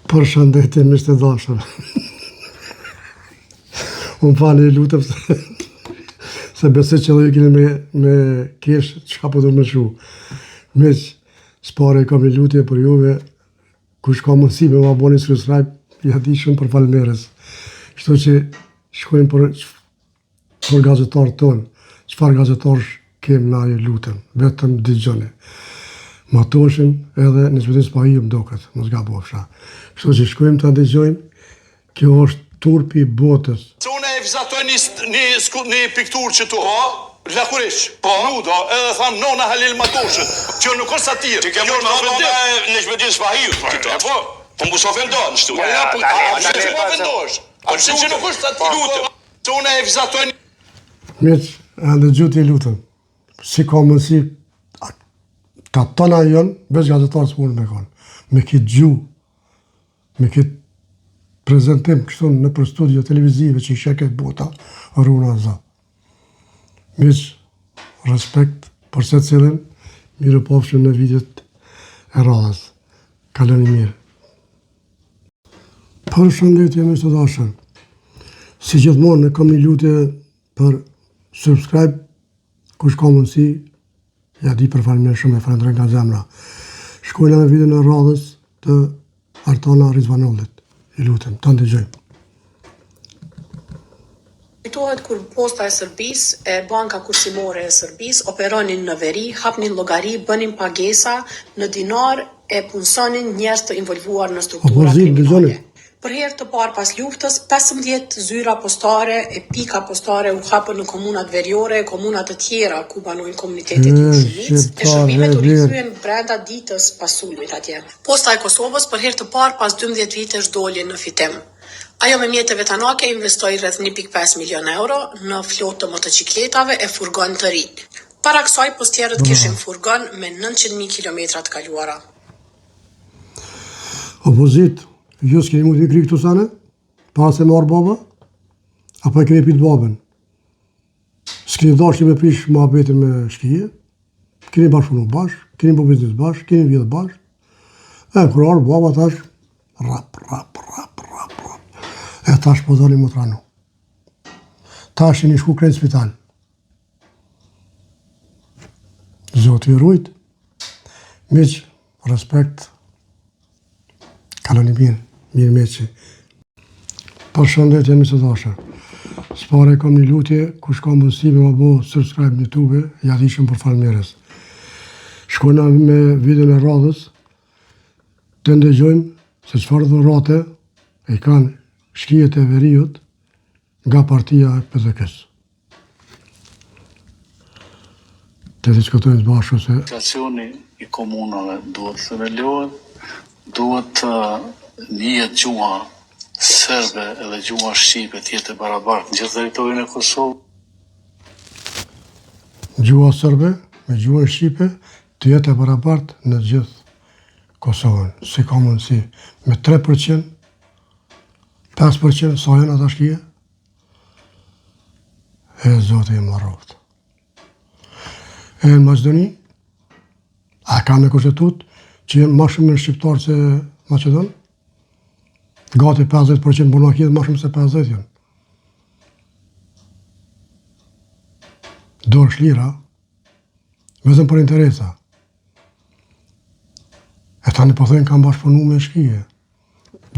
Përshëndetje miq të dashur. Më falni ju lutem se, se besoj që edhe ju keni me, me kesh çka po du me shu. Miq, s'pari kam një lutje për juve, kush ka mundësi me ma bo një subscribe, ja di shumë për faleminderit. Kështu që shkojmë për Për gazetarët tonë, çfarë gazetarësh kem na ju lutem, vetëm dëgjoni. Matoshin edhe Nexhmedin Spahiu më doket, mos gabofsha. Kështu që shkojmë ta dëgjojmë, kjo është turpi i botës. Se unë e vizatoj një një një pikturë që tu ha, lakuriq, po, nudo, edhe tham nona Halil Matoshit. Kjo nuk është satirë. Ti ke Kjo mujt është me thonë ofendim. nona e Nexhmedin Spahiut, po. E po, po mos ofendo nështu. Po ja, po, a a pse që po ofendohesh? A pse që nuk është satirë? Lutem. Se unë e vizatoj një Miq, e ndëgjuat ju lutem. Si ka mundësi ta tona janë, veç gazetarë s'mund me konë. Me këtë gjuhë, me këtë prezentim kështu nëpër studio televizive që i sheh krejt bota, runa Zot. Miq, respekt për secilin, mirupafshim në videot e radhës. Kaloni mirë. Përshëndetje miq të dashur. Si gjithmonë kam një lutje për subscribe, kush ka mundësi, ja di për faleminderit shumë e falenderoj nga zemra. Shkojna me videon e radhës të Artana Rizvanollit. Ju lutem, ta ndëgjojmë. Kujtohet kur Posta e Serbisë e Banka Kursimore e Serbisë operonin në veri, hapnin llogari, bënin pagesa në dinarë e punësonin njerëz të involvuar në struktura kriminale. Për herë të parë pas luftës, 15 zyra postare e pika postare u hapën në komunat veriore e komuna të tjera ku banojnë komunitetet jo shumicë, e shërbimet u rikthyen brenda ditës pas sulmit atje. Posta e Kosovës për herë të parë pas 12 vitesh doli në fitim. Ajo me mjete vetanake investoi rreth 1.5 milionë euro në flotë të motoçikletave e furgon të rinj. Para kësaj postierët kishin furgon me 900.000 kilometra të kaluara. Opozitë, ju s'keni mujtë me kry këto sene? Para se me ardh baba? Apo e keni pyt babën? S'keni dashtë me prish muhabetin me shkije? Keni bashkëpunu bashkë, keni bo biznes bashkë, keni vjedh bashkë. E, kur ardh baba tash, rap, rap, rap, rap, rap. E tash po doni m'u tranu. Tash jeni shku krejt n'spital. Zoti ju rujt. Miq, respekt. Kaloni mirë, mirë meqi. Përshëndetje miq të dashur. S'pari kam një lutje, kush ka mundësi me ma bo subscribe në YouTube, ja di shumë për faleminderit. Shkojna me videon e radhës, të ndëgjojmë se çfarë dhurate e kanë shkijet e veriut nga partia e PDK-së. Të diskutojmë së bashku se Asociacioni i komunave duhet të themelohet, duhet të njihet gjuha serbe edhe gjuha shqipe të jetë e barabartë në gjithë territorin e Kosovës. Gjuha serbe me gjuhën shqipe të jetë e barabartë në gjithë Kosovën. Si ka mundësi me 3%, 5% sa janë ata shkije? E zoti e marroftë. E në Maqedoni, a ka me kushtetutë që janë ma shumë shqiptarë se Maqedon? Gati 50% Bunakit ma shumë se 50 janë. Dorë shlira, vetëm për interesa. E tani po thojnë kam bashkëpunu me shkije.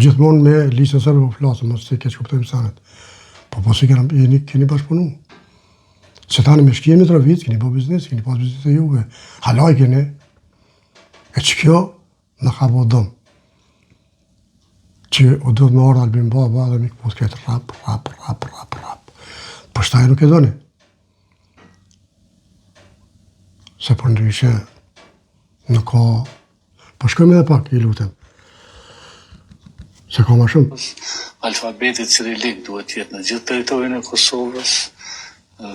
Gjithmonë me listën serbe po flasim, mos të keqkuptojmë senet. Po po si kena, jeni, keni bashkëpunu. Se tani me shkije Mitrovicë, keni bo biznes, keni pas biznes e juve. Halaj keni. E që kjo, na ka bo dëm. Që u duhet me ardhë Albin Baba dhe mi këput këtë rap, rap, rap, rap, rap. Po shta e nuk e doni. Se për ndryshe, nuk ka Po shkojmë edhe pak, ju lutem. Se ka ma shumë. Alfabeti cirilik duhet të jetë në gjithë territorin e Kosovës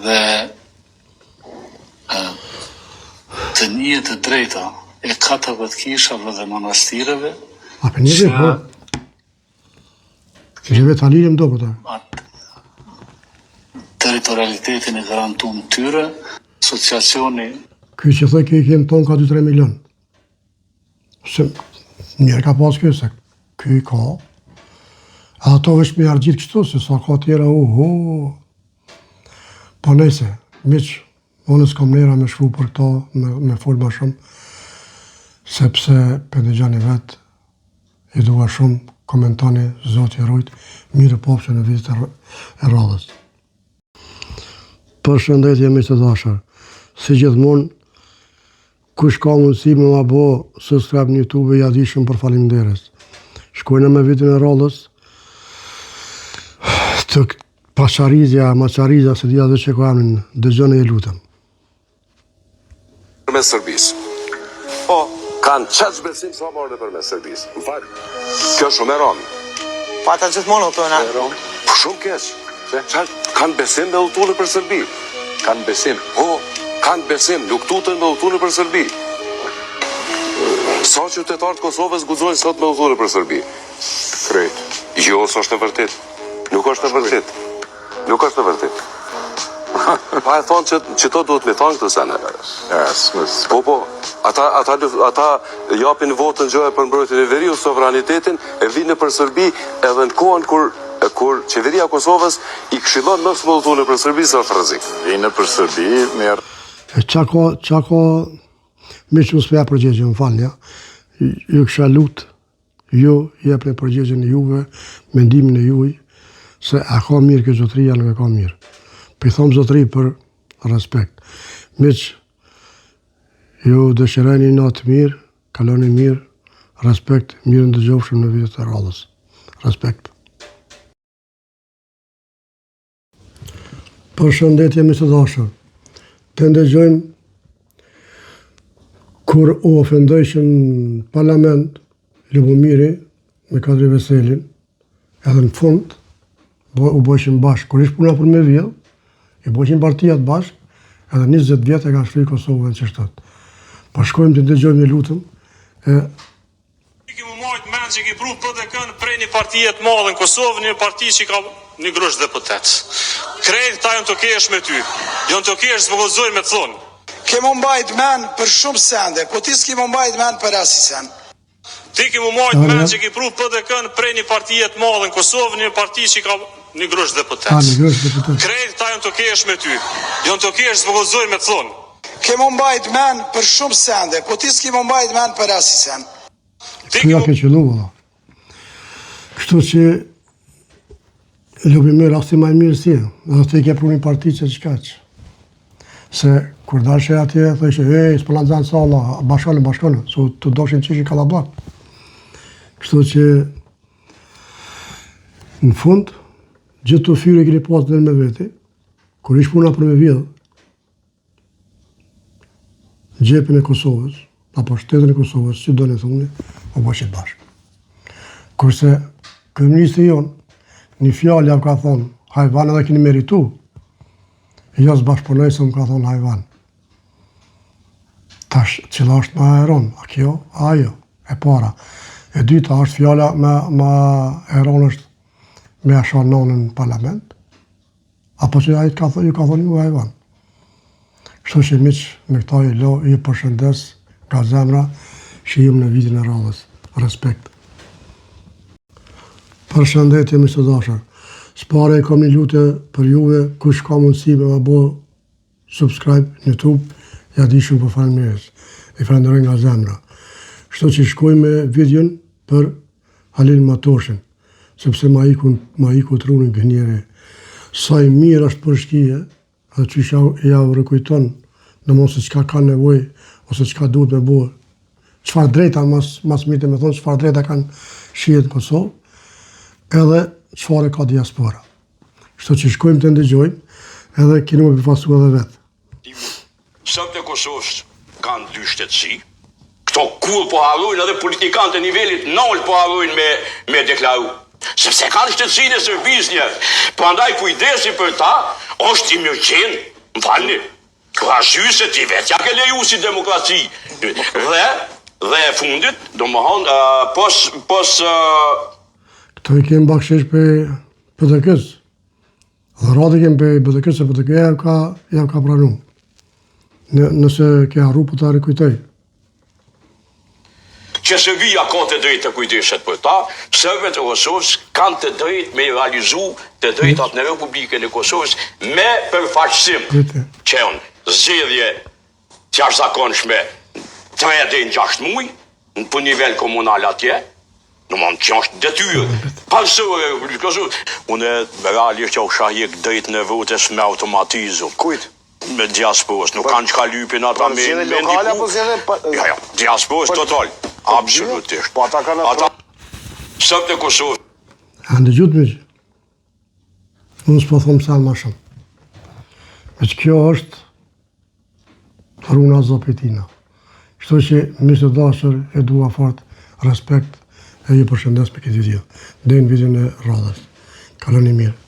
dhe të njihet e drejta e 40 kishave dhe manastireve A për një po? Xhevet Halili më do për ta. Territorialitetin e garantum tyre, asociacioni Ky që thoj kjo i kemë tonë ka 2-3 milion. Se njerë ka pas kjo, se ky. Ky ka. E ato veç me argjit kështu, se sa ka tjera, uhu. Po nejse, miq, unë s'kam nera me shkru për këto, me, me fol ma shumë, sepse pe dëgjoni vetë, ju dua shumë, komentoni, Zoti ju rujt, mirupafshim në videot e radhës. Përshëndetje miq të dashur. Si gjithmonë, kush ka mundësi me ma bo subscribe në YouTube, ja di shumë për faleminderit. Shkojna me videon e radhës. Të paçarizja, maçarizja, s'e di atë që ka emrin, dëgjoni ju lutem. Përmes Serbisë. Po, kanë qaq besim sa marrin nëpërmes Serbisë. Më fal. Kjo është shumë e rëndë. Po ata gjithmonë udhëtojnë. E rëndë. Po shumë keq. Se çfarë kanë besim me udhëtu nëpër Serbi? Kanë besim. Po, kanë besim, nuk tuten me udhëtu nëpër Serbi. Sa qytetarë të Kosovës guxojnë sot me udhëtu nëpër Serbi? Krejt. Jo, s'është e vërtetë. Nuk është e vërtetë. Nuk është e vërtetë. Pa e thonë që, që to duhet me thonë këtë sene. Po, po, ata, ata, ata japin votën gjoja për mbrojtjen e veriut, sovranitetin, e vinë nëpër Serbi edhe në kohën kur kur qeveria e Kosovës i këshillon mos me udhëtu nëpër Serbi se është rrezik. Vinë nëpër Serbi, merr E qa ka, qa ka, miq unë s'po ja përgjigjem, më falni, ja. Ju kisha lut, Ju jepni përgjigjen e juve, mendimin e juj, se a ka mirë kjo zotëri, a nuk e ka mirë. Po i thom zotëri për respekt. Miq, ju dëshiroj një natë të mirë, kaloni mirë, respekt, mirudëgjofshim në videot e radhës. Respekt. Përshëndetje miq të dashur. Të ndëgjojmë kur u ofendojshin në parlament Lubomiri me Kadri Veselin, edhe në fund bo, u bojshin bashkë. Kur ish puna për me vjedh, i bojshin partijat bashkë, edhe 20 vjet e kanë shkry Kosovën qështu. Po shkojmë të ndëgjojmë ju lutem, e Ti ke mu majt mend që ke pru PDK-në prej një partie të madhe në Kosovë, një parti që ka një grusht deputet. Krejt këta janë tu kesh me ty. Janë tu kesh s'po guxojnë me të thonë. Ke mu mbajt men për shumë sende, po ti s'ke mu mbajt men për asnjë sen. Ti ke mu majt mend që ke pru PDK-në prej një partie të madhe në Kosovë, një parti që ka një grusht deputet. Krejt këta janë tu kesh me ty. Janë tu kesh s'po guxojnë me të thonë. Ke mu mbajt men për shumë sende, po ti s'ke mu mbajt men për asnjë sen. Kështu ja ke qëllu, vëlla. Kështu që Lubomir asht ma i mirë si, edhe ti ke pru një parti që që kaq. Se kur dalshe atje, thojshe, ej, s'po na nxanë salla, bashkone, bashkone, se të doshin që ishin kallabllak. Kështu që në fund, gjithë të fyre keni pasë ndër me veti, kur ish puna për me vjedhë, xhepin e Kosovës, apo shtetin e Kosovës, si doni thuni, u bëshit bashkë. Kurse, kryeministri jonë, një fjalë jau ka thonë, hajvan edhe keni meritu, jo s'bashkëpunoj se më ka thonë hajvan. Tash, cila është ma e ronë, a kjo, a ajo, e para. E dyta është fjala ma, ma e ronë është me ia sha nonën në parlament, Apo që ai ka ju ka thonë ju hajvan. Kështu që miq, me këta ju lo, ju përshëndes nga zemra, shihemi në videon e radhës. Respekt. Përshëndetje miq të dashur. S'pari e kam një lutje për juve, kush ka mundësi me ma bo subscribe në YouTube, ja di shumë për faleminderit. E falenderoj nga zemra. Kështu që shkojmë me videon për Halil Matoshin, sepse ma iku, ma iku truni ky njeri. Sa i mirë është për shkije, edhe qysh jau, jau rikujton, domethënë se çka ka nevojë, ose çka duhet me bo, çfarë drejta, mas, mas mirë të me thonë, çfarë drejta kanë shijet në Kosovë, edhe çfarë ka diaspora. Kështu që shkojmë të ndëgjojmë, edhe keni me befasu edhe vetë. Serbët e Kosovës kanë dy shtetësi. Këto kur po harrojnë edhe politikanët e nivelit nalt po harrojnë me me deklaru. Sepse kanë shtetësinë e Serbisë njerëz. Prandaj kujdesi për ta është i mirëqenë. Më falni. Për arsye se ti vetë ja ke leju si demokraci. Dhe dhe e fundit, domethënë, uh, pos pos uh, Këto i kemë bakshish prej PDK-së. Dhuratë i kemë prej PDK-së, se PDK-ja jau ka, jau ka pranu. Në, nëse ke harru, po ta rikujtoj. Që Serbia ka të drejtë të kujdeset për ta, serbët e Kosovës kanë të drejtë me i realizu të drejtat në Republikën e Kosovës me përfaqësim që janë zgjedhje të jashtëzakonshme 3 deri në 6 muaj në për nivel komunal atje, Domethënë që është detyrë parësore e Republikës Kosovës. Unë realisht jau kisha hjek drejtën e votës me automatizëm. Kujt? Me diasporës, nuk kanë çka lypin ata me me ndihmu. Lokale apo zgjedhje pa... Jo, jo, diasporës total. Absolutisht. Po ata kanë ata serbët e Kosovës. A ndëgjut miq? Unë s'po thom sen ma shumë. Veç kjo është runa Zopetina. Kështu që miq të dashur e dua fort, respekt e ju përshëndes me këtë video. Deri në videon e radhës. Kaloni mirë.